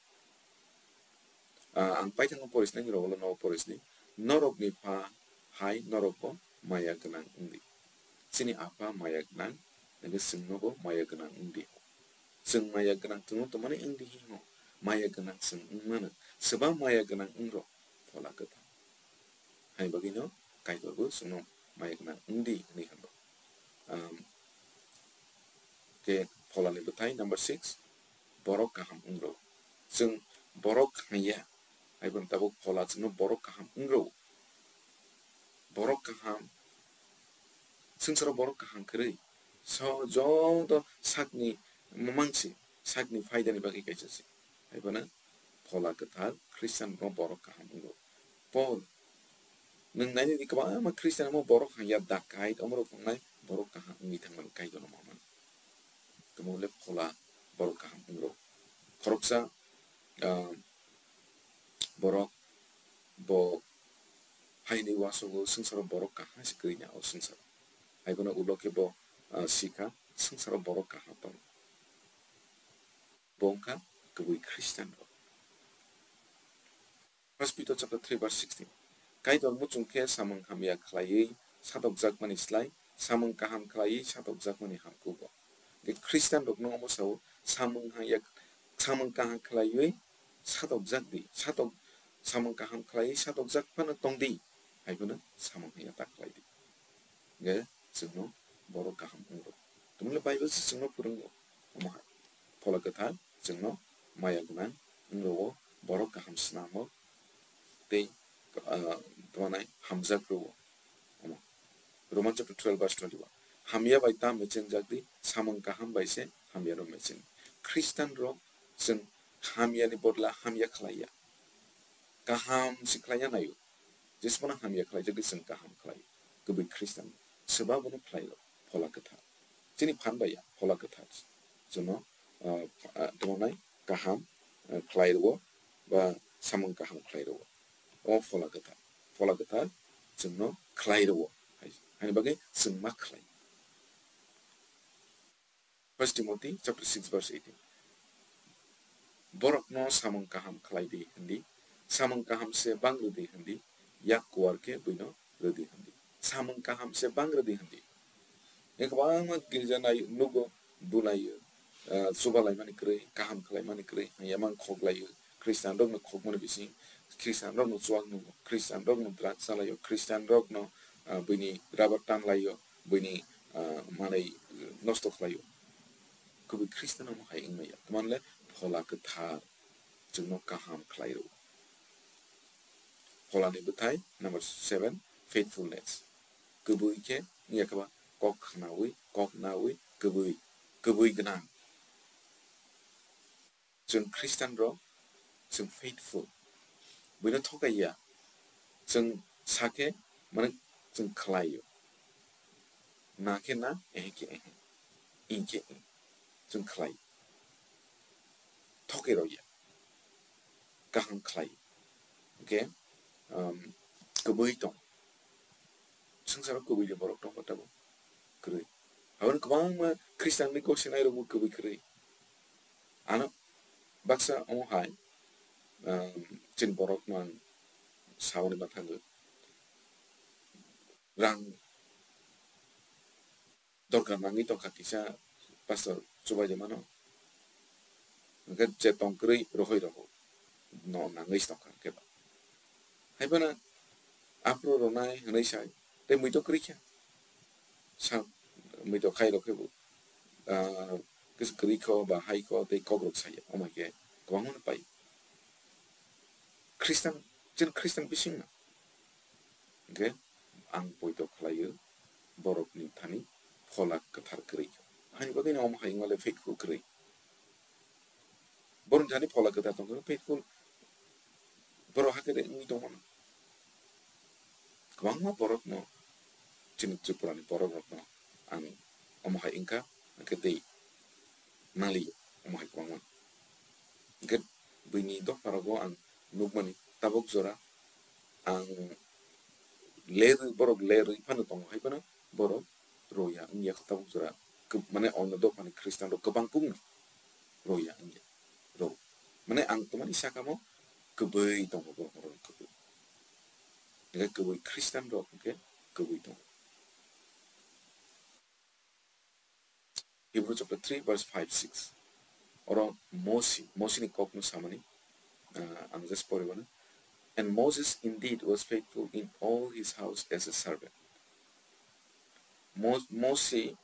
Ah, ang paithango porisnai, nirok ulo nogo porisdi. Norokni pha hai norokbo maya gwnang wngdi. Chini apha maya gwnang, hwnkhe chwngnobo maya gwnang wngdi. Chwng maya gwnang chwngno tongmani wngdi hi ho. Maya gwnang chwng wngmano. Swbang maya gwnang wngrok phola kwthar. Hai bagwino Kaitorbo chwngno maya gwnang wngdi hwnwi hwngo. Um, khe pholani bwthai number six, borok kaham wngrok. Chwng borok hanya, hai phano tabuk phola chwngno borok kaham wngrok. Borok kaham, swngcharo borok kaham kwrwi. So, joto sakni mamang se, sakni phaidani bagwi kaisa se. Hai phano phola kwthar Khristian rokno borok kaham wngo. Paul, nwng nainani kwbangma Khristian rokno borok hanya dakait, omorok wngnai borok kaham wngwi thangmani Kaitorno mamani. Tamo le phola borok kaham wngo. Khoroksa, ah, borok bo haini uasogo swngcharo borok kaham se kwrwi na o swngcharo. Hai phano ulo khe bo, ah, sikha swngcharo borok kaham tongo. Bo wngkha kwbwi Khristian rok. First Peter chapter three verse sixteen. Kaitor muchung khe samung hamya khlaiwi satokjakmani slai samung kaham khlaiwi satokjakmani hamkugo. Khe Khristian rokno omo sao, samung hamya, samung kaham khlaiwi satokjak di, satok, samung kaham khlaiwi satokjak phano tong di, hai phano samung hamya ta khlai di. Hwnkhe chwngno borok kaham wngrok. Tamni Bible se chwngno phwrwngo, omo hai. Phola kwthar chwngno maya gwnang wngrok, borok kaham swnamo tei, ah, tongmani hamjak rwo. Omo. Roman chapter twelve verse twenty-one. Hamya bai ta mechengjak di, samung kaham bai se hamya rok mecheng. Khristian rok chwng hamya ni bodla hamya khlaiya. Kaham se khlaiya naio. Jesmano hamya khlaijak di chwng kaham khlai. Kwbwi Khristian. Swba bono khlai rw, phola kwthar. Chini phan bai ya, phola kwthar. Chwngno, ah, ah, tongmani kaham, ah, khlai rwo, ba samung kaham khlai rwo. O phola kwthar. Phola kwthar chwngno khlai rwo. Hai, haini bagwi chwng ma khlai. First Timothy chapter six verse eighteen. Borokno samung kaham khlai di hwn di, samung kaham se bang rw di hwn di, yak kuar khe buino rw di hwn di. Samung kaham se bang rw di hwn di. Kwbangma girja nai nugo, bulaio, ah, chuba laimani kwrwi, kaham khlai mani kwrwi, hamya mang khok laio, Khristian rokno khokmani bising, Khristian rokno chuak nungo, Khristian rokno drugs chalaio, Khristian rokno, ah, buini rubber tan laio, buini, ah, manwi nosto khlaio. Kwbwi Khristian omo hai wngmaya. Tamo le phola kwthar chwngno kaham khlai rw. Pholani bwthai number seven, faithfulness. Kwbwi khe wngya khe ba kok khnaui, kok naui, kwbwi, kwbwi gwnang. Chwng Khristian rok, chwng faithful. Buino thokai ya. Chwng sa khe, mane, chwng khlai o. Na khe na, ehe khe ehe. Ing khe ing. Chwng khlai. Thokai rw ya. Kaham khlai. Hwnkhe, um, kwbwi tong. Swngcharo kwbwi de borok tongo tabuk. Kwrwi. Aboni kwbangma Khristian ni gosinairokbo kwbwi kwrwi. Ano baksa omo hai, um, chini borokno ang sauni ma thango. Rang dorkar nangwi tongkha kisa pastor chubaidi mano. Hwnkhe je tong kwrwi rohoi roho no nangwi tongkha hwnkhe ba. Hai phano aphuru rwnai hwnwi sai tei muitok kwrwi kha. Sa muitok khai rok khe bo, ah, kisa kwrwi kho ba hai kho tei kok rok saya. Omo hai khe kwbangma no pai. Khristan, chini Khristan bising no. Hwnkhe ang poito khlaio borokni thani phola kwthar kwrwi. Haini bagwi no omo hai wngmale faithful kwrwi. Borokni thani phola kwthar tongkha, faithful borok hakhe de wngwi tongmano. Kwbangma borokno, chini Tripurani borok rokno ang omo hai wngkha, hwnkhe tei nangli omo hai kwbangma. Hwnkhe buini dopha rogo ang nukmani tabuk jora ang lerwi, borok lerwi phano tongo hai phano borok roya wngya kho tabuk jora. kw-, mane ono dophani Khristian rok kwbang kukno roya wngya, ro. Mane ang tongmani sakamo kwbwi tongo borok rok kwbwi. Hingke kwbwi Khristian rok hingke kwbwi tongo. Hebrew chapter three verse five, six. Oro Mosi, Mosini kokno samani, ah, ang just poribano. "And Moses indeed was faithful in all his house as a servant." Mo-, Mosi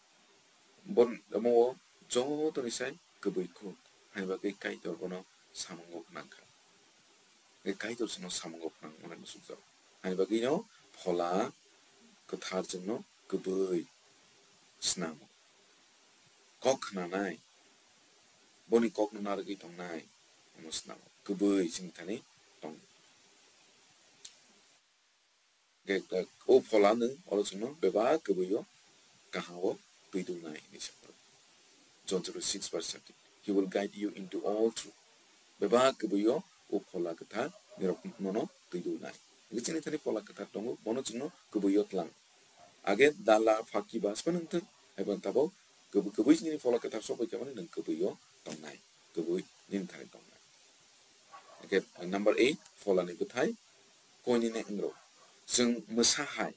bon, omo o jotoni sai kwbwi kuk, hai bagwi Kaitor bono samungo phnang kha. Hingke Kaitor chwngno samungo phnang mani muchukjak. Hai bagwino Phola Kwthar chwngno kwbwi snamo. Kok khnanai, boni kokno narwgwi tongnai, omo snamo. Kwbwi chwng thani tong. Hingke, eh, o Pholano oro chwngno bebak kwbwio kaham o twi dulnai hinwi sa phano. John chapter six verse thirty. "He will guide you into all truth." Bebak kwbwio o Phola Kwthar nirok nono twi dulnai. Hingke chini thani Phola Kwthar tongo, bono chwngno kwbwio tlang. Age dala phaki ba swnang thung, hai phano tabok kwbwi, kwbwi chini Phola Kwthar sokbai khe mani nwng kwbwio tongnai, kwbwi nini thani tongnai. Hingke number eight, Pholani bwthai koinene wngrok. Chwng mwsa hai,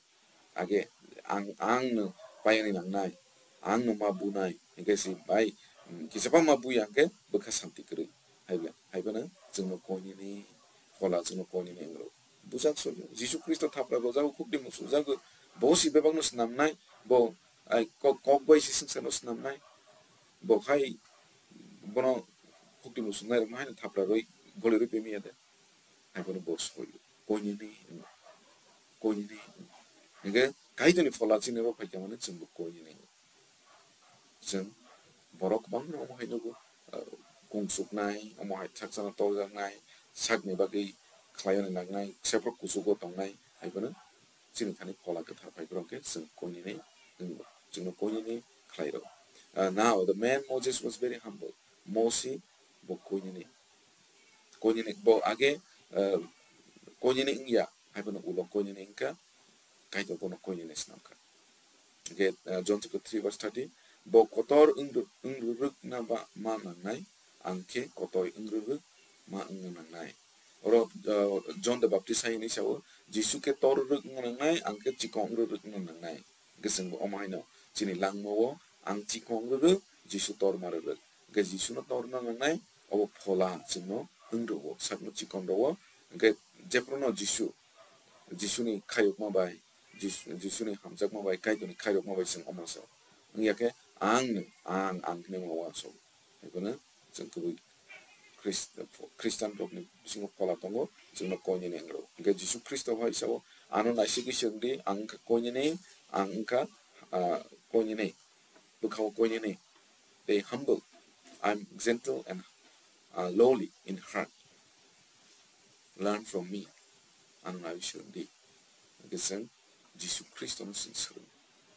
age ang, angno payani nangnai, angno ma bunai, hingke si bai, mm, kisa bangma buya hingke bwkha santi kwrwi. Hai ba, hai phano chwngno koinene Phola chwngno koinene wngrok. Bujak soyo, Jisu Khristo thapra rojago, khukti musujago, bo si bebakno snamnai, bo ai kok, kok bai si swngcharno snamnai, bo khai bono khukti musungnai rokno haino thapra rwi goli rwi pemiya de. Hai phano bo soyo, koinene, koinene. Hingke Kaitorni Phola chini bo phaikha mane chwngbo koinene. Chwng borok kwbangma omo hai nugo, ah, kung suknai, omo hai saksano torjaknai, sakni bagwi khlaina nangnai, seprok kuchugo tongnai, hai phano chini thani Phola Kwthar phai borok khe chwng koinene wngo, chwngno koinene khlai rw. Ah, now the man Moses was very humble. Mosi bo koinene, koinene bo age, ah, koinene wngya, hai phano ulo koinene wngkha, Kaitor bono koinene snam kha. Hingke, ah, John chapter three verse thirty, "Bo kotor wng-, wngrwrwkna ba ma nangnai, ang khe kotoi wngrwrwk ma wngna nangnai." Oro, ah, John the Baptist hai hwnwi sao, "Jisu khe tor rwrwk wngna nangnai, ang khe chikon wngrwrwk wngna nangnai." Hingke chwngbo omo haino chini langmao ang chikon rwrwk, Jisu tor ma rwrwk. Hingke Jisuno torna nangnai, obo Phola chwngno wng rwo, sakno chikon rwo. Hingke jephruno Jisu, Jisuni khayokma bai, Jis-, Jisuni hamjakma bai, Kaitorni khayokma bai chwng omo sao. Wngya khe ang, ang, ang hinwi mano uansuk. Hai phano chwng kwbwi Christ-, Christian rokni bisingo Phola tongo, chwngno koinene wngrok. Hingke Jisu Khristo hai sao, "Ano naisigwi swrwng di, ang wngkha koinene, ang wngkha, ah, koinene." Bwkhao koinene, "Be humble, I'm gentle and, uh, lowly in heart. Learn from me." Ano naiwi swrwng di. Hingke chwng Jisu Khristono chwng swrwng.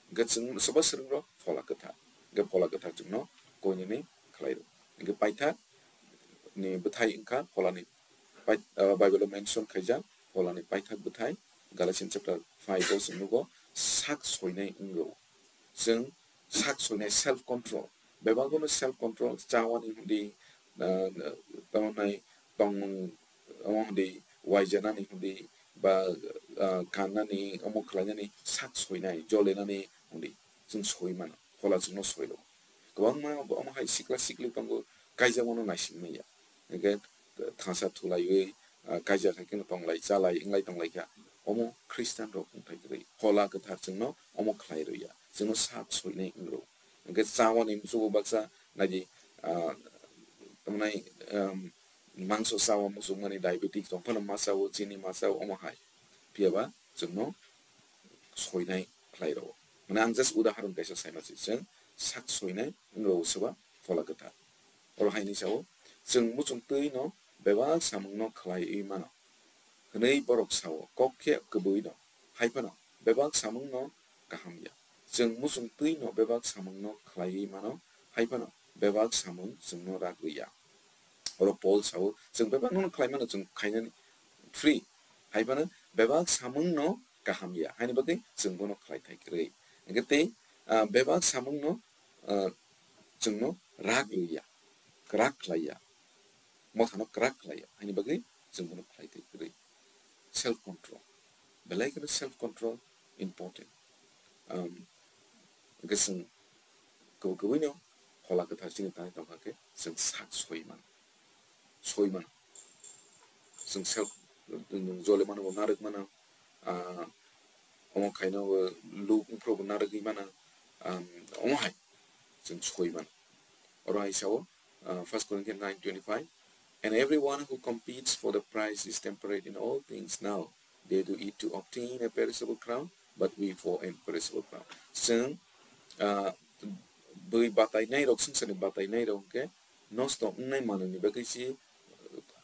Hingke chwng sobo swrwng rw Phola Kwthar. Hingke Phola Kwthar chwngno koinene khlai rw. Hingke paithak ni bwthai wngkha Pholani pai-, uh, Bible o mention khaijak Pholani paithak bwthai Galatians chapter five o chwng nugo sak soinai wngrw. Chwng sak soinai, self control. Bebak bono self control, chawani hwndi, ah, tamoni tongmung, omo hwndi, waijanani hwndi, ba, ah, kannani, omo khlainani, sak soinai, jolenani hwndi. Chwng soi mano, Phola chwngno soilo. Kwbangma omo hai sikla sikli tongo, kaijakmano naising manya. Hingke thansa thulaiwi, ah, kaijak hai kheno tonglai, chalai, wnglai tonglaikha. Omo Khristian rok wngthai kwrwi. Phola Kwthar chwngno omo khlai rwya. Chwngno sak soinai wngrw. Hingke chawani muchungo baksa naidi, ah, tamnai, um, mangso chawa muchungmani diabetic tong phano ma chawo, chini ma chawo, omo hai. Phiyaba chwngno soinai khlai rwo. Mane ang just udaharon kaisa saima se, chwng sak soinai wngrw soba Phola Kwthar. Oro hai hinwi sao, "Chwng muchung twi no bebak samung no khlaiwi mano," hwnwi borok sao, kok khe kwbwi no. Hai phano bebak samung no kaham ya. Chwng muchung twi no bebak samung no khlaiwi mano, hai phano bebak samung chwngno rak rw ya. Oro Paul sao, "Chwng bebak no khlai mano, chwng khainani free." Hai phano bebak samung no kaham ya, haini bagwi chwng bono khlai thai kwrwi. Hingke tei, ah, bebak samung no ah, chwngno rak rwya, kwrak khlaiya, mothano kwrak khlaiya, haini bagwi chwng bono khlai twi kwrwi. Self control, belai kheno self control important. Um, hwnkhe chwng kubui kubui no Phola Kwthar chini thani tongkha khe chwng sak soi mano, soi mano. Chwng self, nwng jole mano bo narwk mano, ah, omo khaino bo luk wngphuru bo narwgwi mano, um, omo hai chwng soi mano. Oro hai sao, uh, First Corinthians nine twenty-five, "And everyone who competes for the prize is temperate in all things. Now they do it to obtain a perishable crown, but we for imperishable crown." Chwng, uh, bwi batainai rok, swngcharni batainai rok hwnkhe nosto wngnai manwini bagwi si,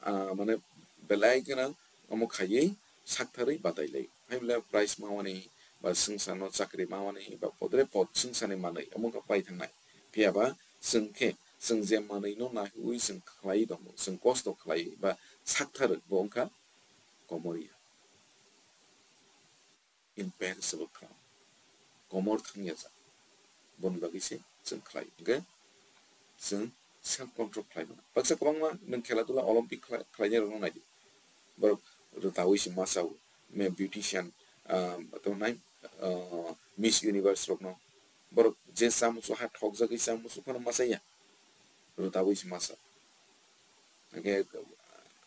ah, mane belai kheno omo khaiwi saktharwi batai lai. Hai bwle prize mawani ba swngcharno chakri mawani ba podre pod swngcharni manwi omo wngkha pai thangnai. Phiya ba chwng khe chwng je manwino naiwi chwng khlai tongo, chwng kosto khlai ba sakthar bo wngkha komorya. Imperishable crown. Komor thangya jak. Boni bagwi se chwng khlai. Hwnkhe chwng self control khlai mano. Baksa kwbangma nwng khela dula Olympic khlai, khlainai rokno naidi. Borok rwtawi se masa o, me beautician, ah, tamo nai, ah, Miss Universe rokno. Borok je chamusu ha thokjagwi chamusu phano masa ya. Rwtawi se masa. Hwnkhe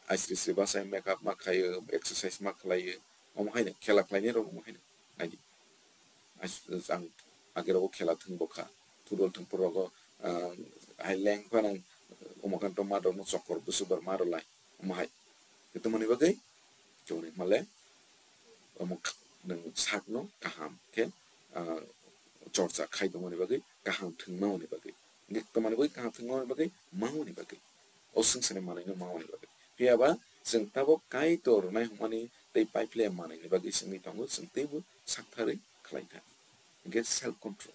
asri sri basa makeup ma khlaio, exercise ma khlaio, omo haino khela khlainai rok omo haino naidi. Ais-, ang age rogo khela thwng bo kha, football thwng phuru rogo, ah, hai leng phano omo khan to ma rokno chokor bwswk bar ma rw lai, omo hai. Khe tongmani bagwi tongni hwnle omo kh-, nwng sakno kaham khe, ah, chorcha khai tongmani bagwi, kaham thwngmani bagwi. Hwnkhe tongmani bagwi kaham thwngmani bagwi, mangmani bagwi. O swngcharni manwino mangmani bagwi. Phiya ba chwng tabuk Kaitor rwnai hwnmani tei paiphle manwini bagwi chwngwi tongo, chwng teibo saktharwi khlai kha. Hwnkhe self control.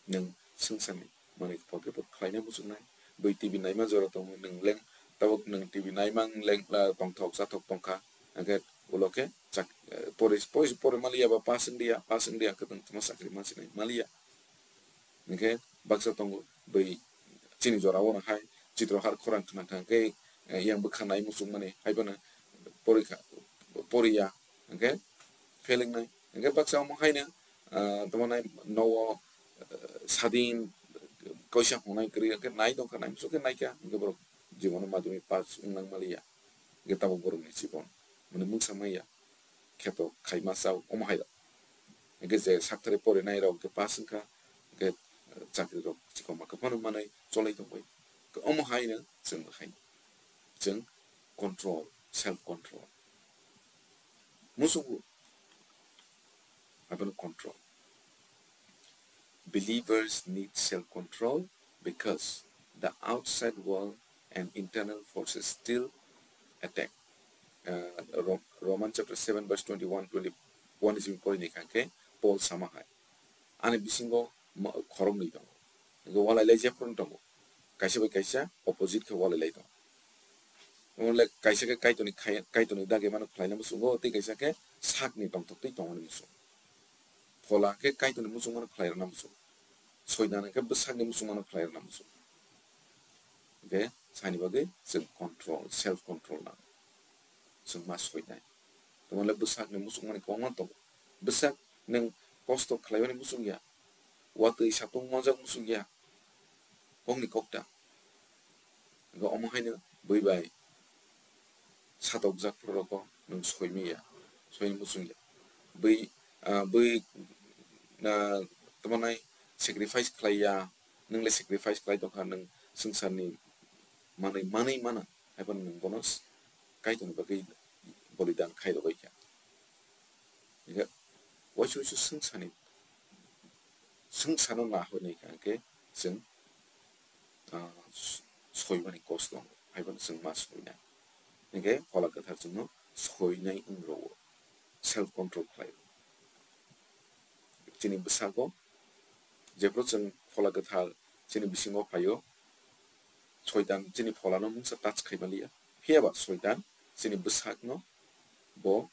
Nwng swngcharni manwi podre pod khlaina muchungnai. Bui T V naima jora tongo, nwng leng tabuk nwng T V naimang leng, ah, tongthok chathok tongkha. Hwnkhe ulo khe chak-, eh, pori, pori, pori maliya ba pass wngdiya, pass wngdiya, hwnkhe nwng tamo chakri mansinai maliya. Hwnkhe baksa tongo bui chini jora o hai Chitrahar khorang khna kha hwnkhe, eh, yang bwkha nai muchungmani hai phano porikha, poriya hwnkhe fail wngnai. Hwnkhe baksa omo haino, ah, tamo nai nogo, ah, sadin kaisa hwngnai kwrwi hwnkhe nai tongkha, nai muchung khe naikha hwnkhe borok jibono madhyamik pass wng nang maliya. Hwnkhe tabuk borokni jibon mani mungsa maya. Kheto khaima chao, omo hai rok. Hwnkhe je sakthari porinai rok hwnkhe pass wngkha, hwnkhe chakri rok chikoma kwphano manwi cholai tongbai. Omo haino chwng bo haino. Chwng control, self control. Muchungo abono control. Believers need self control because the outside world and internal forces still attack. Uh, Ro-, Roman chapter seven verse twenty-one, twenty-one is important hwnkhe Paul sama hai. Ani bisingo ma-, khoroknwi tongo. Hwnkhe walai lai jephru tongo. Kaisa bai kaisa opposite khe walai lai tongo. Omo le kaisa khe Kaitorni khai-, Kaitorni dagi mano khlaina muchungo, tei kaisa khe sakni tongthok twi tongmani muchung. Phola khe Kaitorni muchung mano khlai rwna muchung. Soitan khe bwsakni muchung mano khlai rwna muchung. Hwnkhe sani bagwi chwng control, self control nango. Chwng ma soinai. Tamo le bwsakni muchung mani kwbangma tongo. Bwsak nwng kosto khlaimani muchung ya. Watwi satung manjak muchung ya. Kokni kokta. Hwnkhe omo haino bui bai satokjak phuru rokno nwng soimaya, soini muchungya. Bui, ah, bui, ah, tamo nai sacrifice khlaiya, nwng le sacrifice khlai tongkha, nwng swngcharni manwi, manwi mano, haiphano nwng bono s-, Kaitorni bagwi bolidan khai rwbaikha. Hwnkhe waisa waisa swngcharni, swngcharno nahornai kha hwnkhe chwng, ah, s-, soimani kosto wngo, haiphano chwng ma soinai. Hwnkhe Phola Kwthar chwngno soinai wng rwo, self control khlai rwo. Chini bwskango jephru chwng Phola Kwthar chini bisingo phaio, Soitan chini pholano mungsa touch khai manliya. Phiya ba Soitan chini bwsakno bo,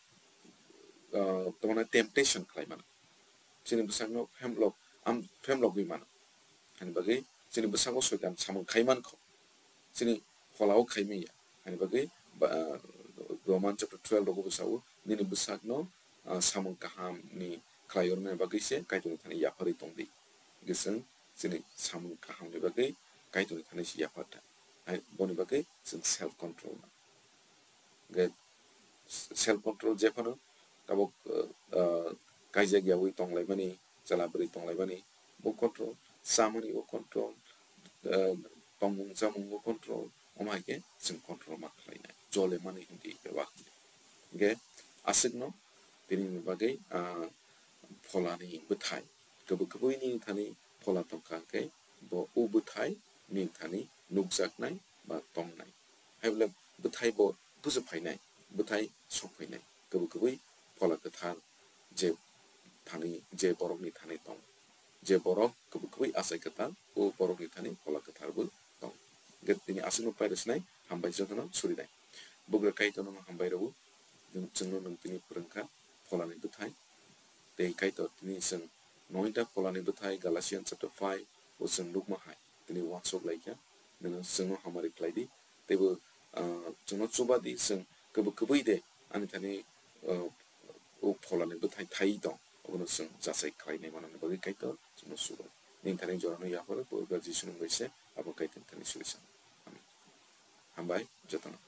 ah, tamani temptation khlai mano. Chini bwsakno phemlok, am, phemlogwi mano. Hani bagwi chini bwskango soitan samung khai mankho, chini pholao khai manya. Hani bagwi ba, Roman chapter twelve rogo bwsao nini bwsakno, ah, samung kahamni khlai rwna bagwi se Kaitorni thani yapharwi tongdi. Hwnkhe chwng chini samung kahamni bagwi Kaitorni thani se yaphar ta. Hai, boni bagwi chwng self control na. Hwnkhe self control jephano tabuk, ah, kaijak yaui tonglaimani, chwla bwrwi tonglaimani, bo control, chamani bo control, ah, tongmung chamung bo control, omo hai khe chwng control ma khlainai, jole mani hindi bebak hindi. Hwnkhe aswkno tini bagwi, ah, pholani bwthai, kwbwi kwbwi nini thani phola tongkha hwnkhe bo o bwthai nini thani nukjaknai ba tongnai. Hai bole bwthai bo buju phainai, bwthai sok phainai, kwbwi kwbwi phola kwthar je thani, je borokni thani tong, je borok kwbwi kwbwi achai kwtal, o borokni thani phola kwthar bo tong. Hwnkhe tini aswkno pai rwsinai, hambai jotono surinai. Bugra Kaitorno hambai rwo, chwngno nwng tini phrwngkha pholani bwthai. Tei Kaitor tini chwng noita pholani bwthai Galatian chapter five o chwng nukma hai tini uansuk laikha, nwng chwngno hamari khlai di. Teibo, ah, chwngno chuba di, chwng kwbwi kwbwi de ani thani, ah, o pholani bwthai thai tong, obono chwng jachai khlainai manani bagwi Kaitor chwngno chuba di. Nini thani jorano yapharo Purba Jisuni mungwi se abo Kaitorni thani suri sa. Amen. Hambai jotono.